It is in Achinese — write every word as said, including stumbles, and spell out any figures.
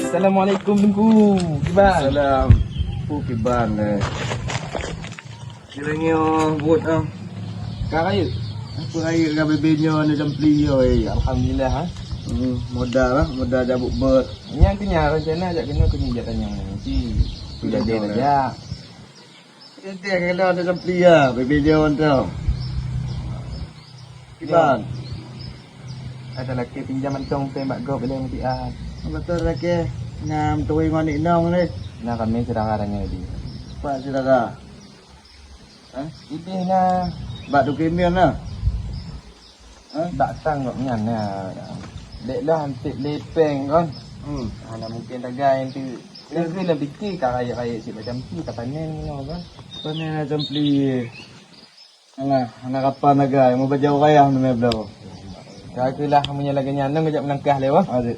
Assalamualaikum Teungku. Kiban? Salam. Pu kiban eh. Kira nyoe buet ah. Ka rayeuk? Apa rayeuk ka bebe nyoe ni Campli yo eh. Alhamdulillah ha. Hmm, modal lah, modal jabuk bet. Nyang keunya rencana jak kena keunya jak tanyong si. Sudah dia aja. Ente kena ada Campli ya, bebe nyoe tu. Kiban? Ada laki pinjam mantong teng bak gop boleh mesti ah. Betul laki. Nyam tui ngon inong ni. Nah kami saudara nyoe di. Pak saudara. Hah? Ideh na. Bak Duki Mion na. Hah? Bak sang gop nyan na. Dek lah antik lepeng kon. Hmm. Ana mungkin dagai tu. Lagi lebih ki ka rayeuk-rayeuk cik macam tu ka panen nyoe kan. Panen macam pli. Alah, anak kapan dagai mau bajau raya mana blau. Ka keulah meunyoe lagèe nyan nang jak meulangkah lewat. Adik.